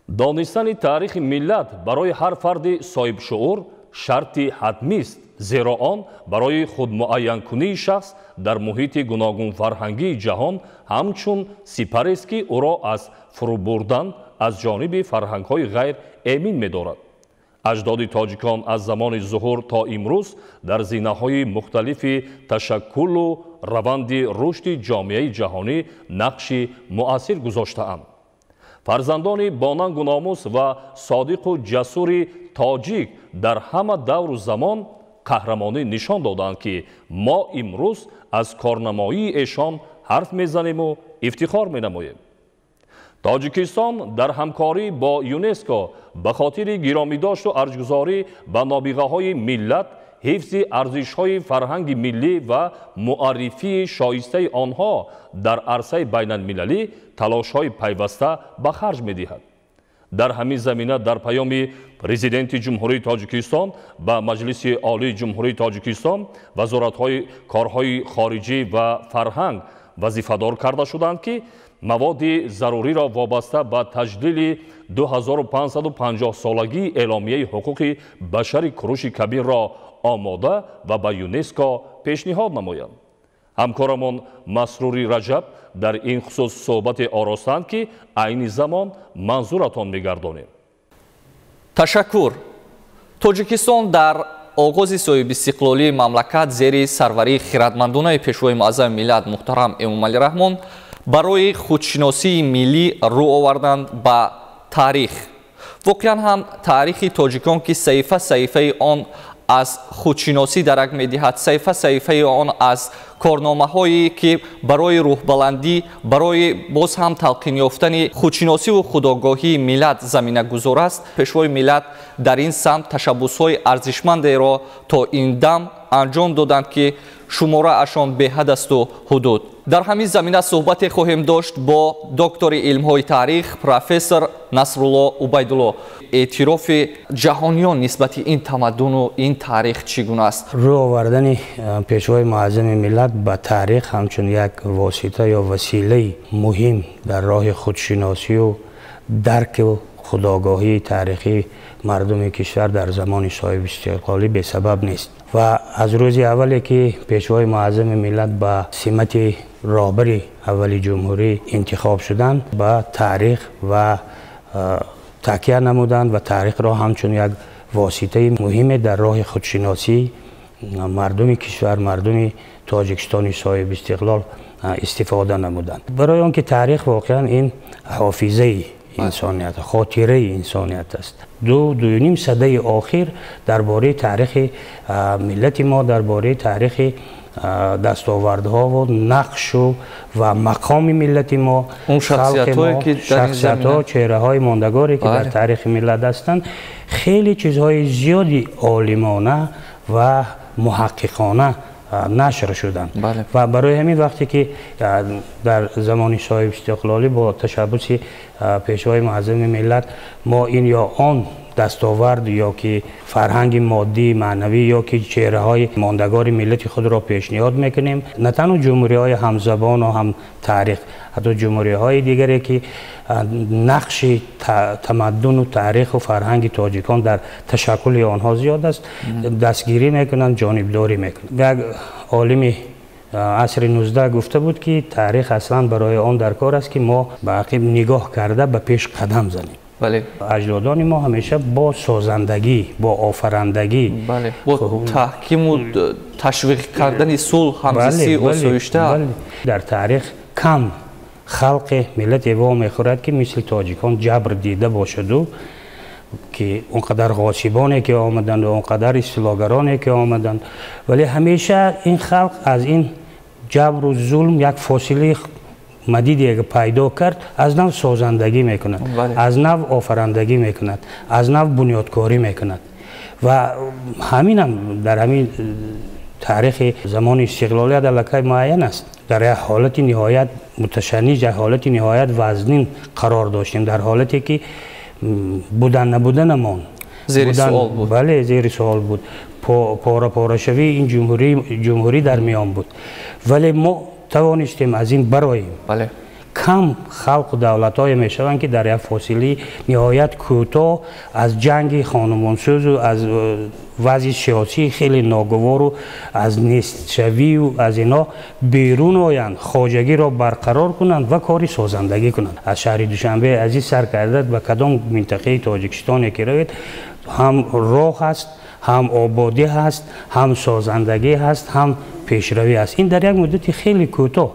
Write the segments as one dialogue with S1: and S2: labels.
S1: Донистани таърихи миллат барои ҳар фарди соҳибшуур шарти ҳатмист, зеро он барои худмуайянкунии шахс дар муҳити гуногунфарҳангии ҷаҳон ҳамчун сипарест, ки ӯро аз фурӯбурдан аз ҷониби фарҳангҳои ғайр эмин медорад. Аҷдоди тоҷикон аз замони зуҳур то имрӯз дар зинаҳои мухталифи ташаккулу раванди рушди ҷомеаи ҷаҳонӣ нақши муассир гузоштаанд. Фарзандони бонангу номус ва содиқу ҷасури тоҷик дар ҳама давру замон қаҳрамонӣ нишон доданд, ки мо имрӯз аз корнамоии эшон ҳарф мезанему ифтихор менамоем. Тоҷикистон дар ҳамкорӣ бо ЮНЕСКО ба хотири гиромидошту арҷгузорӣ ба нобиғаҳои миллат, ҳифзи арзишҳои фарҳанги миллӣ ва муаррифии шоистаи онҳо дар арсаи байналмилалӣ талошҳои пайваста ба харҷ медиҳад. Дар ҳамин замина дар паёми Президенти Ҷумҳурии Тоҷикистон ба Маҷлиси Олии Ҷумҳурии Тоҷикистон вазоратҳои корҳои хориҷӣ ва фарҳанг вазифадор карда шуданд, ки маводи заруриро вобаста ба таҷлили 2550-солагии эъломияи ҳуқуқи башари Куруши Кабирро омода ва ба ЮНЕСКО пешниҳод намоянд. Ҳамкорамон Масрури Раҷаб дар ин хусус суҳбате оростанд, ки айни замон манзуратон мегардонем.
S2: Ташаккур. Тоҷикистон дар оғози соҳибистиқлолии мамлакат зери сарварии хиратмандонаи Пешвои муаззами миллат муҳтарам Эмомалӣ Раҳмон барои худшиносии миллӣ рӯ оварданд ба таърих. Воқеан ҳам таърихи тоҷикон, ки саҳифа саҳифаи он аз худшиносӣ дарак медиҳад, саҳифа саҳифаи он аз корномаҳое, ки барои рӯҳбаландӣ, барои боз ҳам талқин ёфтани худшиносиву худогоҳии миллат заминагузор аст. Пешвои миллат дар ин самт ташаббусҳои арзишмандеро то ин дам анҷом доданд, ки шумораашон беҳад асту ҳудуд. Дар ҳамин замина суҳбате хоҳем дошт бо доктори илмҳои таърих, профессор Насрулло Убайдулло. Эътирофи ҷаҳониён нисбати ин тамаддуну ин таърих чӣ гуна аст?
S3: Рӯ овардани Пешвои муаззами миллат ба таърих ҳамчун як восита ё василаи муҳим дар роҳи худшиносию дарку худогоҳии таърихии мардуми кишвар дар замони соҳибистиқлолӣ бесабаб нест. Ва аз рӯзи аввале, ки Пешвои муаззами миллат ба симати роҳбари аввали ҷумҳурӣ интихоб шуданд, ба таърих ва такя намуданд ва таърихро ҳамчун як воситаи муҳиме дар роҳи худшиносии мардуми кишвар, мардуми Тоҷикистони соҳибистиқлол истифода намуданд. Барои он ки таърих воқеан ин ҳофизаи инсоният, хотираи инсоният аст. 2-2.5 садаи охир дар бораи таърихи миллати мо, дар бораи таърихи дастовардҳову нақшу ва мақоми миллати мо, шахсиятҳо, чеҳраҳои мондагоре, ки дар таърихи миллат ҳастанд, хеле чизҳои зиёди олимона ва муҳаққиқона нашр шуданд. Ва барои ҳамин вақте ки дар замони соҳибистиқлолӣ бо ташаббуси Пешвои муаззами миллат мо ин ё он дастовард ё ки фарҳанги моддӣ, маънавӣ ё ки чеҳраҳои мондагори миллати худро пешниҳод мекунем, на танҳо ҷумҳуриҳои ҳамзабону ҳамтаърих, ҳатто ҷумҳуриҳои дигаре, ки нақши тамаддуну таъриху фарҳанги тоҷикон дар ташаккули онҳо зиёд аст, дастгирӣ мекунанд, ҷонибдорӣ мекунанд. Як олими асри 19 гуфта буд, ки таърих аслан барои он дар кор аст, ки мо ба ақиб нигоҳ карда ба пеш қадам занем. Аҷдодони мо ҳамеша бо созандагӣ, бо офарандагӣ,
S2: бо таҳкиму ташвиқ кардани сулҳ, ҳамзистии осоишта.
S3: Дар таърих кам халқи миллате во мехӯрад, ки мисли тоҷикон ҷабр дида бошаду, ки он қадар ғосибоне ки омаданд ва он қадар истилогароне ки омаданд, вале ҳамеша ин халқ аз ин ҷабру зулм як фосилаи мадиде пайдо кард, аз нав созандагӣ мекунад, аз нав офарандагӣ мекунад, аз нав бунёдкорӣ мекунад. Ва ҳаминам дар ҳамин таърихи замони истиқлолият аллакай муайян аст. Дар як ҳолати ниҳоят муташанниҷ, як ҳолати ниҳоят вазнин қарор доштем, дар ҳолате ки будан набуданамон
S2: зери суол буд.
S3: Бале, зери суол буд. Пора порашавии ин ҷумҳурӣ дар миён буд, вале мо тавонистем аз ин бароем. Кам халқу давлатҳое мешаванд, ки дар як фосилаи ниҳоят кӯтоҳ аз ҷанги хонумонсӯзу аз вазъи сиёсии хеле ногувору аз нестшавию аз инҳо берун оянд, хоҷагиро барқарор кунанд ва кори созандагӣ кунанд. Аз шаҳри Душанбе азиз сар карда ба кадом минтақаи Тоҷикистоне ки равед, ҳам роҳ ҳаст, ҳам ободӣ ҳаст, ҳам созандагӣ ҳаст, ҳам пешравӣ ҳаст. Ин дар як муддати хеле кӯтоҳ.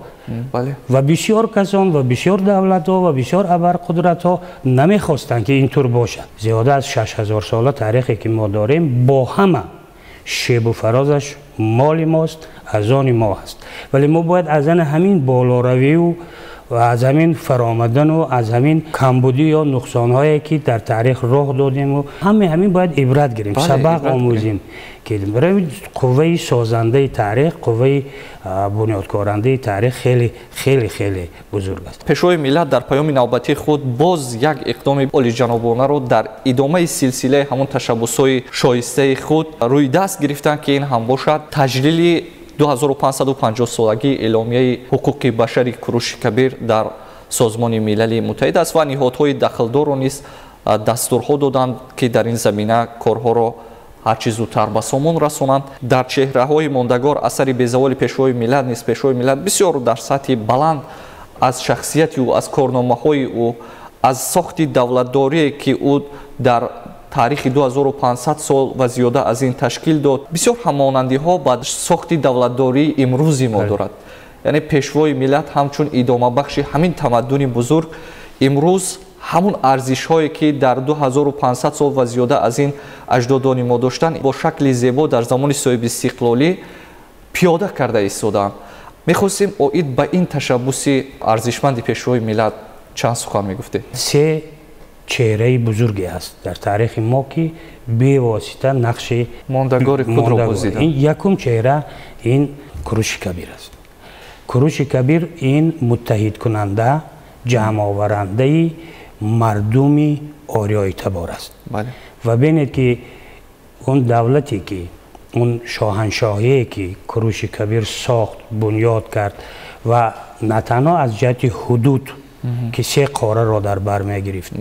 S3: Ва бисёр касон ва бисёр давлатҳо ва бисёр абарқудратҳо намехостанд, ки ин тур бошад. Зиёда аз 6000 сола таърихе ки мо дорем, бо ҳама шебу фарозаш моли мост, аз они мо ҳаст. Вале мо бояд аз ана ҳамин болоравию ва аз ҳамин фаромадану аз ҳамин камбудӣ ё нуқсонҳое, ки дар таърих роҳ додему, ҳамаи ҳамин бояд ибрат гирем, сабақ омӯзем, ки барои қувваи созандаи таърих, қувваи бунёдкорандаи таърих хеле хеле хеле бузург аст.
S2: Пешвои миллат дар паёми навбатии худ боз як иқдоми олиҷанобонаро дар идомаи силсилаи ҳамон ташаббусҳои шоистаи худ рӯи даст гирифтанд, ки ин ҳам бошад таҷлили 2550 солагии эъломияи ҳуқуқи башари Куруши Кабир дар Созмони Милали Муттаҳид аст ва ниҳодҳои дахлдорро низ дастурҳо доданд, ки дар ин замина корҳоро ҳарчи зудтар ба сомон расонанд. Дар чеҳраҳои мондагор асари безаволи пешвои миллат низ. Пешвои миллат бисёр дар сатҳи баланд аз шахсияти ӯ, аз корномаҳои ӯ, аз сохти давлатдорие, ки ӯ дар таърихи 2500 сол ва зиёда аз ин ташкил дод, бисёр ҳамонандиҳо ба сохти давлатдории имрӯзи мо дорад. Яъне пешвои миллат ҳамчун идомабахши ҳамин тамаддуни бузург имрӯз ҳамун арзишҳое, ки дар 2500 сол ва зиёда аз ин аҷдодони мо доштанд, бо шакли зебо дар замони соҳибистиқлолӣ пиёда карда истодаанд. Мехостем оид ба ин ташаббуси арзишманди пешвои миллат чанд сухан мегуфтед?
S3: Се чеҳраи бузурге аст дар таърихи мо, ки бевосита нақши
S2: мондагори худро бозиданд.
S3: Ин якум чеҳра ин Куруши Кабир аст. Куруши Кабир ин муттаҳидкунанда, ҷамъоварандаи мардуми ориёитабор аст. Ва бинед, ки он давлате, ки он шоҳаншоҳие, ки Куруши Кабир сохт, бунёд кард ва на танҳо аз ҷиҳати ҳудуд, ки се қораро дар бар мегирифт: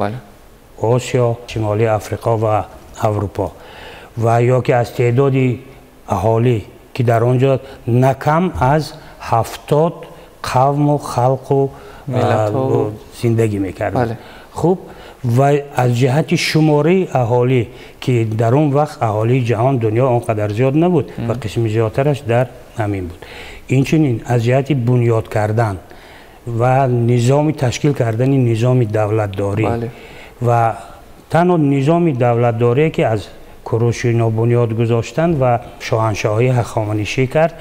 S3: Осиё, Шимолии Африқо ва Аврупо, ва ё ки аз теъдоди аҳолӣ, ки дар он ҷо на кам аз 70 қавму халқу зиндагӣ мекарданд. Хуб, ва аз ҷиҳати шумораи аҳолӣ, ки дар он вақт аҳолии ҷаҳон, дунё он қадар зиёд набуд ва қисми зиёдтараш дар ҳамин буд. Инчунин аз ҷиҳати бунёд кардан ва низоми ташкил кардани низоми давлатдорӣ ва танҳо низоми давлатдорие, ки аз Курушино бунёд гузоштанд ва шоҳаншоҳии ҳахоманишӣ кард,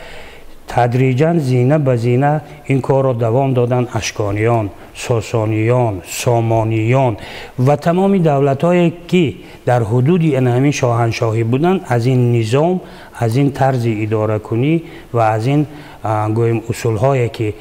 S3: тадриҷан зина ба зина ин корро давом доданд ашкониён, сосониён, сомониён ва тамоми давлатҳое, ки дар ҳудуди ҳамин шоҳаншоҳӣ буданд, аз ин низом, аз ин тарзи идоракунӣ ва аз ин гӯем усулҳое, ки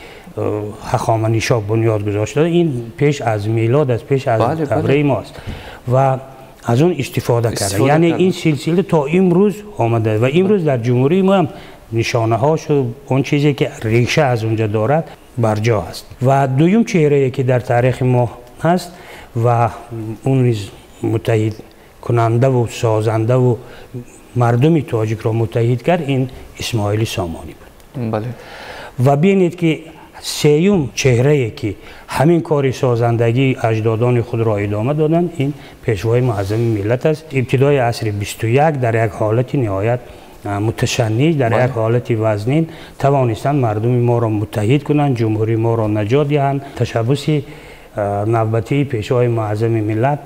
S3: ҳахоманишо бунёд гузошта, ин пеш аз милод аст, пеш аз давраи мо аст, ва аз он истифода карда. Яъне ин силсила то имрӯз омада ва имрӯз дар ҷумҳурии мо ҳам нишонаҳошу он чизе, ки реша аз онҷа дорад, барҷо аст. Ва дуюм чеҳрае, ки дар таърихи мо ҳаст ва он низ муттаҳидкунандаву созандаву мардуми тоҷикро муттаҳид кард, ин Исмоили Сомонӣ буд. Ва бинед, ки сеюм чеҳрае, ки ҳамин кори созандагии аҷдодони худро идома доданд, ин пешвои муаззами миллат аст. Ибтидои асри 21 дар як ҳолати ниҳоят муташанниҷ, дар як ҳолати вазнин тавонистанд мардуми моро муттаҳид кунанд, ҷумҳурии моро наҷот диҳанд. Ташаббуси навбатии пешвои муаззами миллат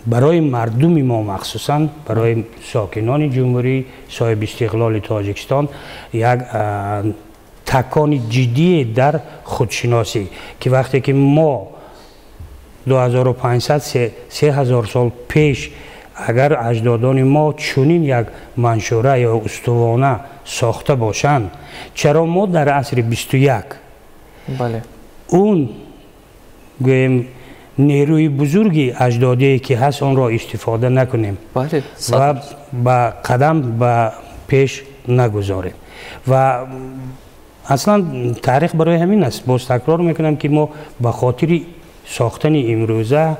S3: барои мардуми мо, махсусан барои сокинони ҷумҳурии соҳибистиқлоли Тоҷикистон, як такони ҷиддие дар худшиносӣ, ки вақте ки мо 2500, 3000 сол пеш агар аҷдодони мо чунин як маншура ё устувона сохта бошанд, чаро мо дар асри 21 он гӯем нерӯи бузурги аҷдодие, ки ҳаст, онро истифода накунем ва ба қадам ба пеш нагузорем? Ва Аслан таърих барои ҳамин аст. Боз такрор мекунам, ки мо ба хотири сохтани имрӯза,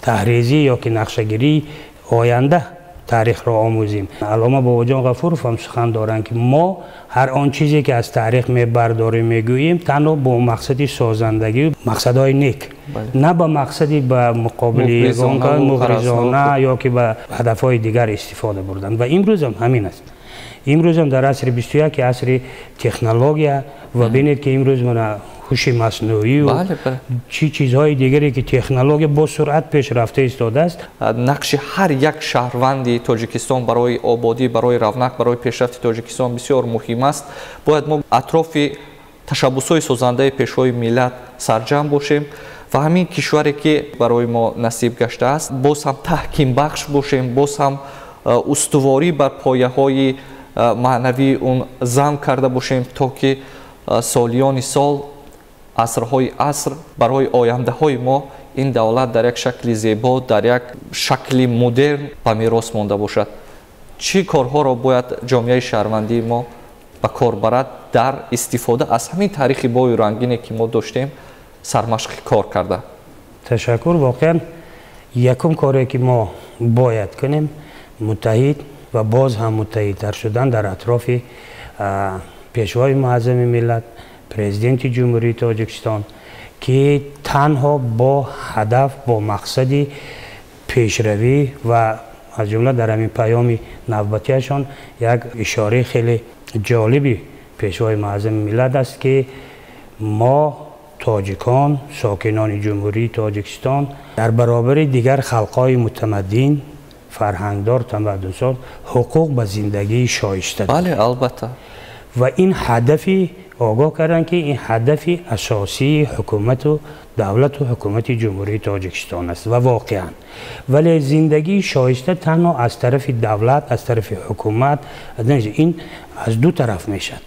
S3: таҳрезӣ ё ки нақшагирии оянда таърихро омӯзем. Аллома Бобоҷон Ғафуров ҳам сухан доранд, ки мо ҳар он чизе ки аз таърих мебардорем, мегӯем, танҳо бо мақсади созандагӣ, мақсадҳои нек, на ба мақсади ба муқобили ягон муғризона ё ки ба ҳадафҳои дигар истифода бурдан. Ва имрӯзам ҳамин аст. Имрӯзам дар асри 21, асри технология, ва бинед, ки имрӯз мана ҳуши маснуӣ ва чӣ чизҳои дигаре, ки технология бо суръат пеш рафта истодааст.
S2: Нақши ҳар як шаҳрванди Тоҷикистон барои ободӣ, барои равнақ, барои пешрафти Тоҷикистон бисёр муҳим аст. Бояд мо атрофи ташаббусҳои созандаи Пешвои миллат сарҷамъ бошем ва ҳамин кишваре, ки барои мо насиб гаштааст, боз ҳам таҳкимбахш бошем, боз ҳам устуворӣ бар пояҳои маънавии он зам карда бошем, то ки солиёни сол, асрҳои аср барои ояндаҳои мо ин давлат дар як шакли зебо, дар як шакли модерн ба мерос монда бошад. Чӣ корҳоро бояд ҷомеаи шаҳрвандии мо ба кор барад дар истифода аз ҳамин таърихи бою рангине, ки мо доштем, сармашқи кор карда?
S3: Ташаккур. Воқеан, якум коре, ки мо бояд кунем, муттаҳид ва боз ҳам муттаҳидтар шудан дар атрофи Пешвои муаззами миллат, Президенти Ҷумҳурии Тоҷикистон, ки танҳо бо ҳадаф, бо мақсади пешравӣ, ва аз ҷумла дар ҳамин паёми навбатиашон як ишораи хеле ҷолиби Пешвои муаззами миллат аст, ки мо, тоҷикон, сокинони Ҷумҳурии Тоҷикистон, дар баробари дигар халқҳои мутамаддин, фарҳангдор, тамаддунсоз, ҳуқуқ ба зиндагии шоиста.
S2: Бале, албатта.
S3: Ва ин ҳадафи огоҳ карданд, ки ин ҳадафи асосии ҳукумату давлату ҳукумати Ҷумҳурии Тоҷикистон аст. Ва воқеан, вале зиндагии шоиста танҳо аз тарафи давлат, аз тарафи ҳукумат, ин аз ду тараф мешавад.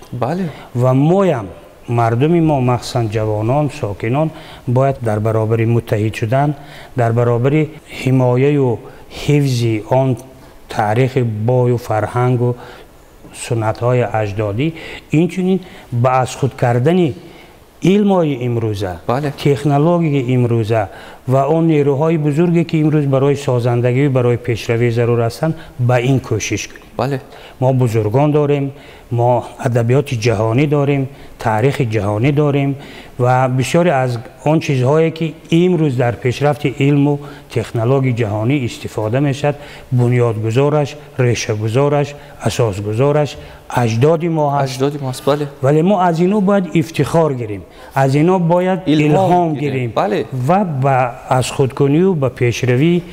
S3: Ва моям, мардуми мо, махсусан ҷавонон, сокинон, бояд дар баробари муттаҳид шудан, дар баробари ҳимояю ҳифзи он таърихи бою фарҳангу суннатҳои аҷдодӣ, инчунин ба аз худ кардани илмҳои имрӯза, технологияи имрӯза ва он нерӯҳои бузурге, ки имрӯз барои созандагӣ, барои пешравӣ зарур ҳастанд, ба ин кӯшиш кунем. Мо бузургон дорем, мо адабиёти ҷаҳонӣ дорем, таърихи ҷаҳонӣ дорем ва бисёре аз он чизҳое, ки имрӯз дар пешрафти илму технологияи ҷаҳонӣ истифода мешавад, бунёдгузораш, решагузораш, асосгузораш аҷдоди мо ҳаст.
S2: Аҷдоди мост, бале.
S3: Вале мо аз ино бояд ифтихор гирем, аз ино бояд илҳом гирем ва ба аз худкунию ба пешравии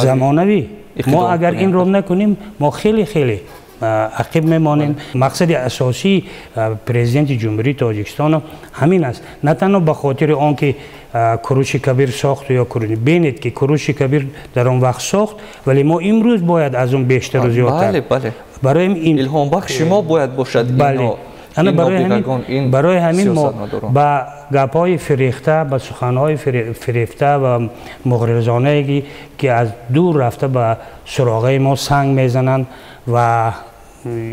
S3: замонавӣ. Мо агар инро накунем, мо хеле хеле ақиб мемонем. Мақсади асосии Президенти Ҷумҳурии Тоҷикистон ҳамин аст. На танҳо ба хотири он ки Куруши Кабир сохту ё бинед, ки Куруши Кабир дар он вақт сохт, вале мо имрӯз бояд аз он бештару зиёдтар.
S2: Барои илҳомбахши мо бояд бошад.
S3: Ана барои ҳамин мо ба гапҳои фирехта, ба суханҳои фирефта ва муғризонае, ки аз дур рафта ба суроғаи мо санг мезананд ва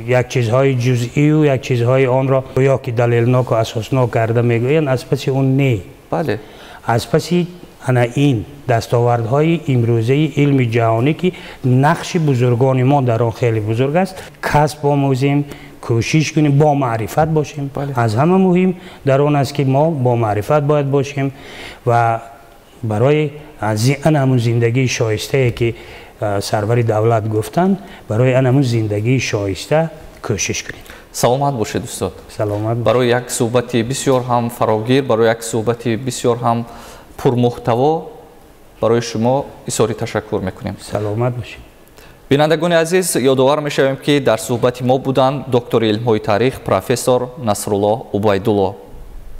S3: як чизҳои ҷузъию як чизҳои онро ё ки далелноку асоснок карда мегӯянд, аз паси он не, аз паси ана ин дастовардҳои имрӯзаи илми ҷаҳонӣ, ки нақши бузургони мо дар он хеле бузург аст, касб омӯзем, кӯшиш кунем, бо маърифат бошем. Аз ҳама муҳим дар он аст, ки мо бо маърифат бояд бошем ва барои ана ҳамун зиндагии шоистае, ки сарвари давлат гуфтанд, барои ана ҳамун зиндагии шоиста кӯшиш кунем.
S2: Саломат бошед, устод.
S3: Саломат.
S2: Барои як суҳбати бисёр ҳам фарогир, барои як суҳбати бисёр ҳам пурмуҳтаво барои шумо изҳори ташаккур мекунем.
S3: Саломат бошед.
S2: Бинандагони азиз, ёдовар мешавем, ки дар суҳбати мо буданд доктори илмҳои таърих, профессор Насрулло Убайдулло.